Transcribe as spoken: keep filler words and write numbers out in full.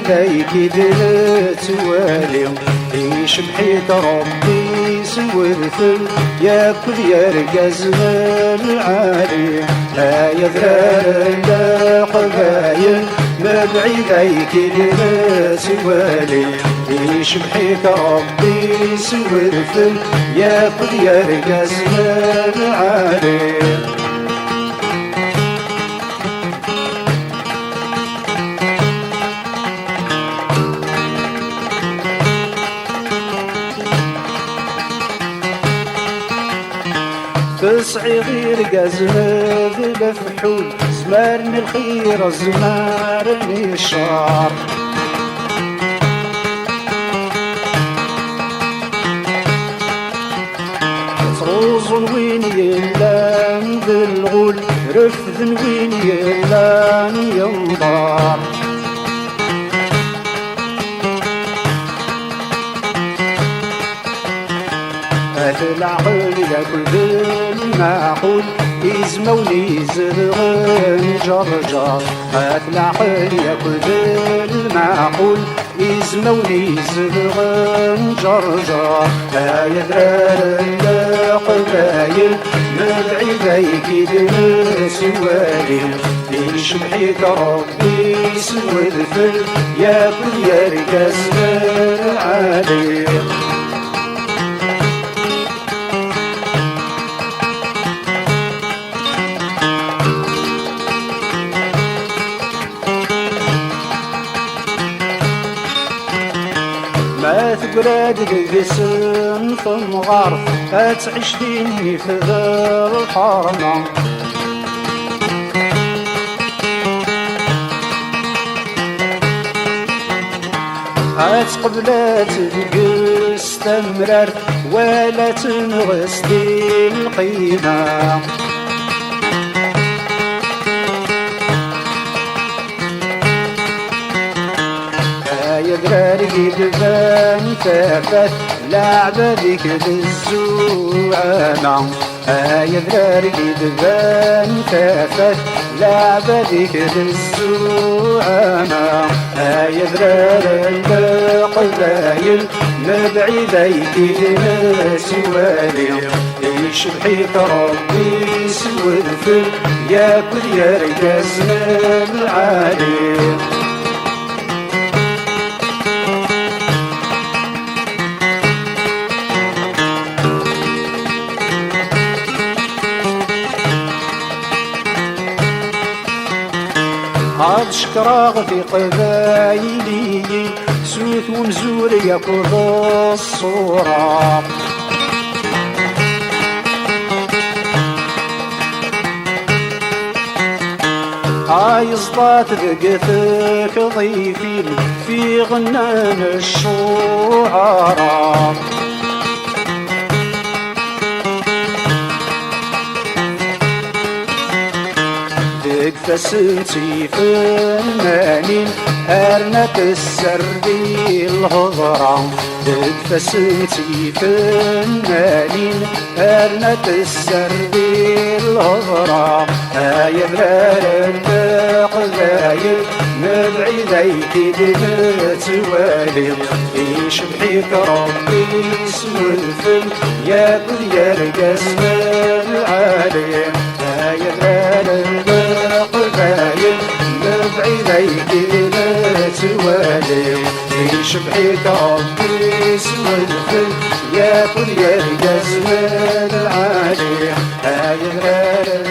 Ay k-id-nettwali, icebbeḥ-ik Ṛebbi s wedfel, yakk d yergazen lɛali. Ay adrar n Leqbayel, mebɛid ay k-id-nettwali, icebbeḥ-ik Ṛebbi s wedfel, yakk d yergazen lɛali. Tesɛiḍ irgazen d lefḥul, zmaren i lxir, zmaren i ccer. Ttruẓun win yellan d lɣul, refden win yellan yenḍer. At leɛqel yakk d lmeɛqul, izmawen izedɣen Ǧerǧer. At leɛqel yakk d lmeɛqul, izmawen izedɣen Ǧerǧer. Ay adrar n Leqbayel, mebɛid ay k-id-nettwali, icebbeḥ-ik Ṛebbi s wedfel, yakk d yergazen lɛali. Ma teggra-d deg-sen temɣart, ad tɛic di nnif d lḥerma. Ad tqebl ad tebges tamrart, wala tenɣes di lqima. Ay adrar i d-tban tafat, leɛbad-ik d zzuɛama. Ay adrar i d-tban tafat, leɛbad-ik d zzuɛama. Ay adrar n Leqbayel, mebɛid ay k-id-nettwali, icebbeḥ-ik Ṛebbi s wedfel, yakk d yergazen lɛali. Ad cekkreɣ tiqbayliyin, sut umzur yakk d ṣṣura. Ay ẓḍat deg tekḍifin, fi ɣennan ccuɛara. Deg fassen tifennanin, arnat sser di lhedra. Deg fassen tifennanin, arnat sser di lhedra. Ay adrar n Leqbayel, mebɛid ay k-id-nettwali, icebbeḥ-ik Ṛebbi s wedfel, yakk d yergazen lɛali. Ay adrar n Leqbayel, mebɛid ay k-id-nettwali, icebbeḥ-ik Ṛebbi s wedfel, yakk d yergazen lɛali. Ay adrar n